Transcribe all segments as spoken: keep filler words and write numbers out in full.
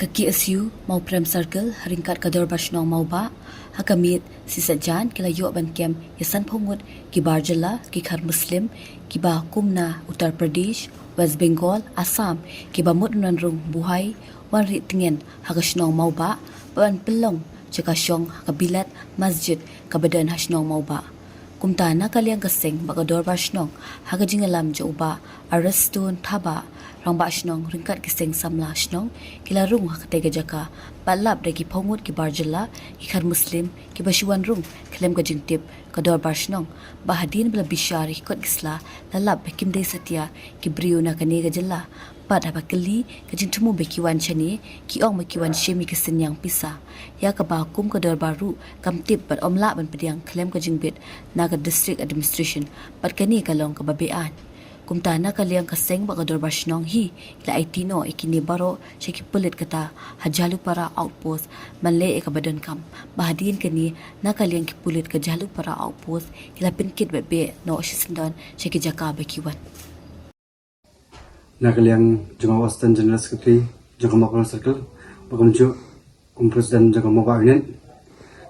Ka K S U Mawprem Circle, ha ryngkat ka Dorbar Shnong Mawbah, ha ka miet Sisat Jan, ki la ïoh ban kem ïa sanphew ngut ki bar jylla, ki khar Muslim, kiba kum na Uttar Pradesh, West Bengal, Assam, kiba mut ban rung buhai, wan rieh tngen ha ka shnong Mawbah, ban pynlong jaka shong ha ka bilat masjid kaba don ha shnong Mawbah. Kumta na ka liang ka seng bad ka dorbar shnong, ha ka jingïalam jong u Bah Arestone Thabah, Rangbah Shnong, ryngkat ki seng samla shnong, ki la rung ha katei ka jaka, bad lap da ki phew ngut ki bar jylla, ki khar Muslim, kiba shu wan rung khlem ka jingtip ka dorbar shnong, ba hadien ba la bishar ïa ki kot ki sla, la lap ba kim dei satia ki briew na kane ka jylla. Bad haba kylli ka jingthmu ba ki wan shane, ki ong ba ki wan shim ïa ka synñiang pisa, ïa kaba kum ka dorbar ruh kam tip bad ym lah ban pdiang khlem ka jingbit na ka District Administration, bad kane ka long kaba beaiñ. Kumta na ka liang ka seng bad ka dorbar shnong hi, ki la aiti noh ïa kine baroh sha ki pulit kata ha Jalupara Outpost, ban leh ïa kaba donkam. Bad hadien kane, na ka liang ki pulit ka Jalupara Outpost, ki la pynkit bad beh noh shisyndon sha ki jaka ba ki wan. Na ka liang jong u Assistant General Secretary jong ka Mawprem Circle, bad kumjuh kum President jong ka Mawbah Unit,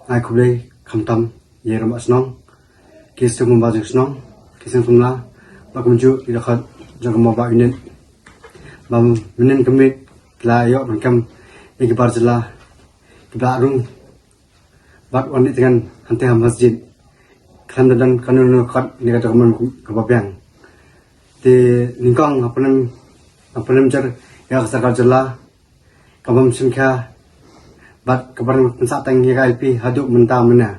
nga ai khublei khamtam ïa i Rangbah Shnong, ki seng kumba jong shnong, ki seng samla, bad kumjuh ki dkhot jong ka Mawbah Unit, ba mynhynnin ka miet ki la ïoh ban kem ïa ki bar jylla kiba la rung bad wan rieh tngen hangtei ha masjid, khlem da don kano kano ka khot ne ka document kaba biang. Te nyngkong nga pynrem, nga pynrem jur ïa ka sorkar jylla, ka bym shim khia bad ka bym pynsah teng ïa ka I L P haduh mynta mynne.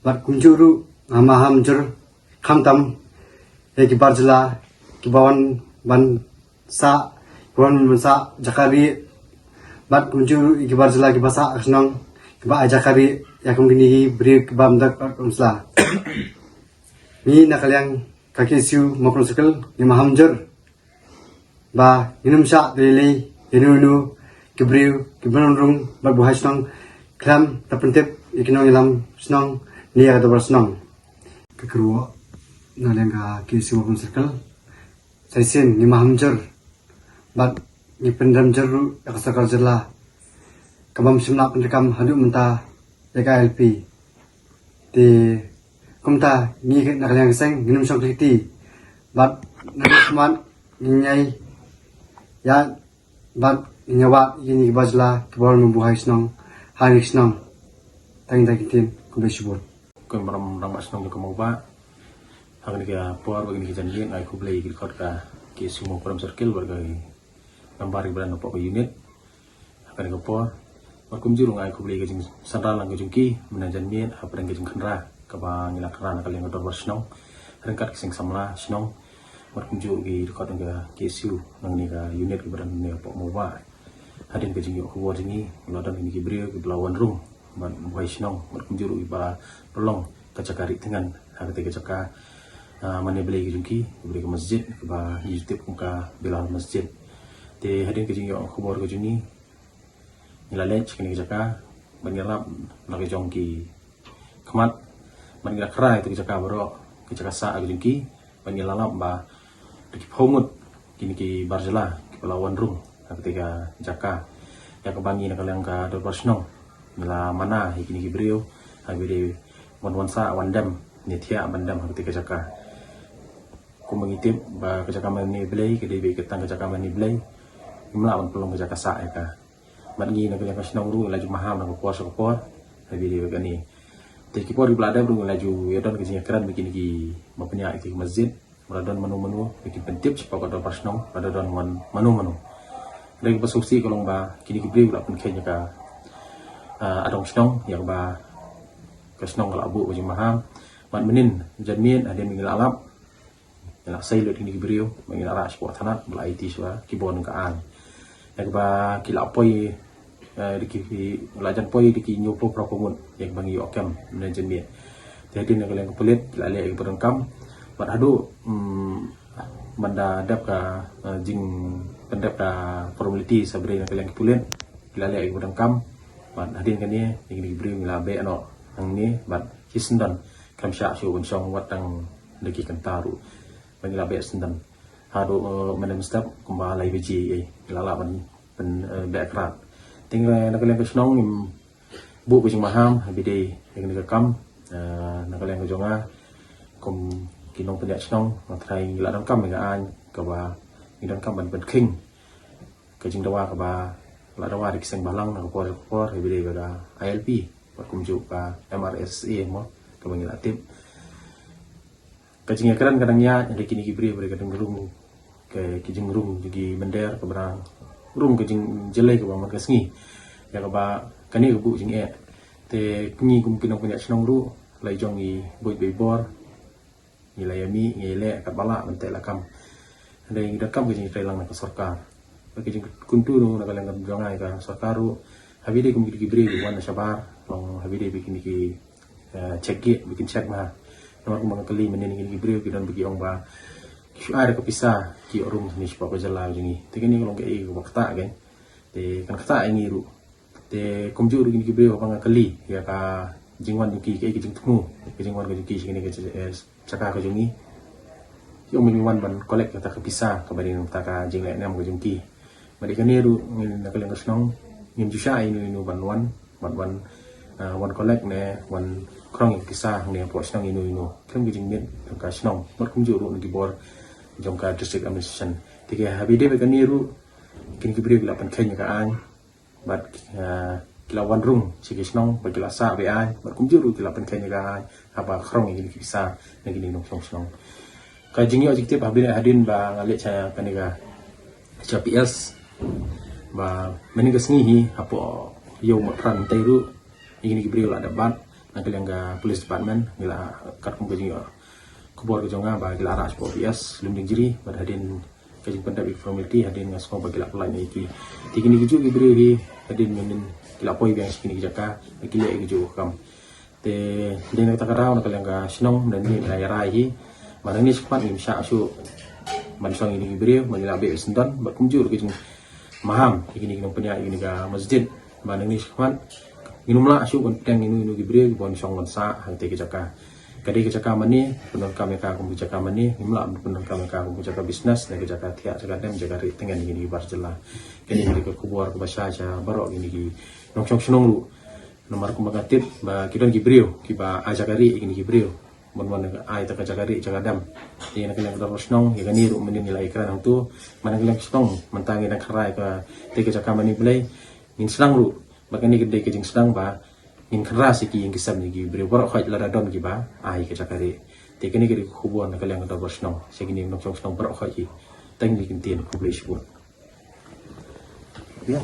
Bad kumjuh ruh nga maham jur khamtam ïa ki bar jylla kiba wan ban sah, kiba wan ban sah jaka rieh, bad kumjuh ruh ïa ki bar jylla kiba sah ha shnong, kiba ai jaka rieh ïa kum kine ki briew kiba ym don kot ym sla. Ngi na ka liang ka K S U Mawprem Circle ngi maham jur ba ngin ym shah da lei lei ïa uno uno ki briew kiba wan rung bad buhai shnong khlem da pyntip ïa ki nongïalam shnong ne ïa ka dorbar shnong. Ka kyrwoh na liang ka K S U Mawprem Circle, sa shisien ngi maham jur bad ngi pynrem jur ruh ïa ka sorkar jylla, ka bym shym la pyntreikam haduh mynta ïa ka I L P. Te kumta ngi na ka liang ka seng ngin ym shong khlei kti bad na ka smat ngin ïai ïa bad ngin ïa wad ïa kine ki bar jylla kiba wan ban buhai shnong ha kane ka shnong. Tang ïa kita ki ktien, khublei shibun. Ko Rangbah Shnong jong ka Mawbah, ha kane ka por bad kane ka janmiet nga ai khublei ïa ki dkhot ka K S U Mawprem Circle bad ka nambar kiba don hapoh ka unit ha kane ka por. Bad kumjuh ruh nga ai khublei ïa ka jingsynran lang ka jong ki mynne janmiet hapdeng ka jingkhynra kaba ngi la khynra na ka liang ka dorbar shnong ryngkat ki seng samla shnong. Bad kumjuh ki dkhot jong ka K S U na kane ka unit kiba don hangne hapoh Mawbah. Hadien ka jingïoh khubor jong ngi, la don kine ki briew kiba la wan rung bad buhai shnong, bad kumjuh ruh kiba la pynlong ka jaka rieh tngen ha katei ka jaka, ah, mane blei ka jong ki, ka blei ka masjid kaba ngi ju tip kum ka Bilal Masjid. Te hadien ka jingïoh khubor ka jong ngi, ngi la leit sha kane ka jaka bad ngi la lap na ka jong ki khmat bad ngi la khrai ïa ka jaka baroh, ka jaka sah ka jong ki, bad ngi la lap ba da ki phew ngut kine ki bar jylla kiba la wan rung ha katei ka jaka. Ïa kaba ngi na ka liang ka dorbar shnong ngi la mana ïa kine ki briew, ha ba dei ban wan sah wan dem ne thiah ban dem ha katei ka jaka. Kumba ngi tip ba ka jaka mane blei ka dei beit tang ka jaka mane blei, ngim lah ban pynlong ka jaka sah ïa ka. Bad ngi na ka liang ka shnong ruh ngi la ju maham na ka por sha ka por ha ba dei beit kane. Te ki por kiba la dep ruh ngi la ju ïa don ka jingïakren bad kine kiba pynïaid ïa ki masjid, ba la don mano mano ba kin pyntip shapoh ka dorbar shnong ba la don mano mano. Hynrei kaba sngewsih ka long ba kine ki briew la pynkheiñ ïa ka, ah, adong shnong ïa kaba ka shnong ka la buh ka jingmaham. Bad mynhynnin janmiet hadien ba ngi la lap, ngi la sei lut ïa kine ki briew bad ngi la rah shapoh thanat bad la aiti shuwa ki bor nongkyrshan. Ïa kaba ki la poi, eh, da ki, la jan poi da ki hynñiewphew phra phew ngut ïa kaba ngi ïoh kem mynne janmiet. Te hadien na ka liang ka pulit ki la leh ïa kaba donkam bad haduh, mm, ban da dep ka, eh, jingpyndep ka formality sa bri na ka liang ka pulit, ki la leh ïa kaba donkam. Bad hadien kane ïa kine ki briew ngi la beh noh hangne bad ki shisyndon, khlem shah shuh ban shong wat tang da ki kynta ruh. Bad ngi la beh shisyndon haduh, eh, mynne mynstep kumba lai baje, eh, ngi la lah ban pyn, eh, beh krad. Te nga na ka liang ka shnong ngim buh ka jingmaham ha bide ïa kane ka kam. Ah, na ka liang ka jong nga kum ki nongpynïaid shnong, nga tharai ngi la donkam ïa ka aiñ kaba ngi donkam ban pynkheiñ ka jingdawa kaba la dawa da ki seng bhalang na ka por ka por ha bide ka I L P bad kumjuh ka M R S S A mo, kaba ngi la tip. Ka jingïakren ka dang ïaid, hynrei kine ki briew ba dei ka dang rung, ka ki jingrung jong ki mynder kaba dang rung ka jingjyllei kaba man ka sngi. Ïa kaba kane ka buh jingeh. Te ngi kum ki nongpynïaid shnong ruh la i jong ngi buit ba i bor, ngi la ïa mih, ngi leh katba lah ban teh lakam. Hynrei ngi donkam ka jingïatreilang na ka sorkar. Ba ka jingkyntu na ka liang ka jong nga ïa ka sorkar ruh, ha bide kum kine ki briew ki wan na shabar, long ha bide ba kine ki eh, check gate, ba kin check ma. Namar kumba nga kylli mynnin, kine ki briew ki don ba ki ong ba ki shu ai da ka pisa, ki ïoh rung shane shapoh ka jylla jong ngi. Te kane ka long kaei kaba ktah kein. Te kan ktah ïa ngi ruh. Te kumjuh ruh kine ki briew haba nga kylli ïa ka jingwan jong ki, kaei ka jingthmu ka jingwan ka jong ki sha kane ka, eh, jaka ka jong ngi. Ki ong ba ngi wan ban collect kata ka pisa kaba dei na kata ka jinglehniam ka jong ki. Bad ïa kane ruh ngi na ka liang ka shnong ngim ju shah ïa ino ino ban wan, ban wan, ah, wan collect ne wan khrong ïa ka pisa hangne hapoh shnong ino ino. Khlem ka jingmut jong ka shnong bad kumjuh ruh na ki bor jong ka district administration. Te ha bide bad kane ruh kine ki briew ki la pynkheiñ ïa ka aiñ. Bad, ah, ki la wan rung sha ki shnong bad ki la sah bad aiñ bad kumjuh ruh ki la pynkheiñ ïa ka aiñ haba khrong ïa kine ki pisa na kine ki nongshong shnong. Ka jingïoh jingtip ha bine hadien ba nga leit sha kane ka, sha P S, ba mynne ka sngi hi hapoh Ïew Mawphran tei ruh ïa kine ki briew la dep bat na ka liang ka police department. Ngi la, katkum ka jingïoh khubor ka jong nga, ba ki la rah shapoh P S Lumdiengjri bad hadien ka jingpyndep ïa ki formality, hadien nga sngew ba ki la pynlait ïa ki. Te kine ki juh ki briew hi hadien mynnin ki la poi biang sha kine ki jaka, ba ki leh ïa ki juh ka kam. Te dei na kata ka daw na ka liang ka shnong mynne ngi la ïa rai hi ba nangne shakhmat ngim shah shuh ban shong ïa kine ki briew, ba ngi la beh syndon bad kumjuh ruh ka jingmaham ïa kine ki nongpynïaid ïa kane ka masjid ba nangne shakhmat ngin ym lah shuh ban pdiang ïa ino ino ki briew kiba wan shong wan sah ha katei ka jaka. Ka dei ka jaka mane, pyndonkam ïa ka kum ka jaka mane, ngim lah ban pyndonkam ïa ka kum ka jaka business ne ka jaka thiah jaka dem, jaka rieh tyngen ïa kine ki bar jylla. Kane ka dei ka khubor kaba shai sha baroh kine ki nongshong shnong ruh. Namar kumba nga tip ba ki don ki briew kiba ai jaka rieh ïa kine ki briew ban wan ai ta ka jaka rieh jaka dem. Te na ka liang ka dorbar shnong, ïa kane ruh mynne ngi la ïakren hangto, ba na ka liang ka shnong mynta ngi dang kynra ïa katei ka jaka mane Blei, ngin sdang ruh. Bad kane ka dei ka jingsdang ba ngin kynra sha ki ïing ki sem jong ki briew baroh khoit, lada don kiba ai ka jaka rieh. Te kane ka dei ka khubor na ka liang ka dorbar shnong sha kine ki nongshong shnong baroh khoit hi. Tang kine ki ktien, khublei shibun. Biang.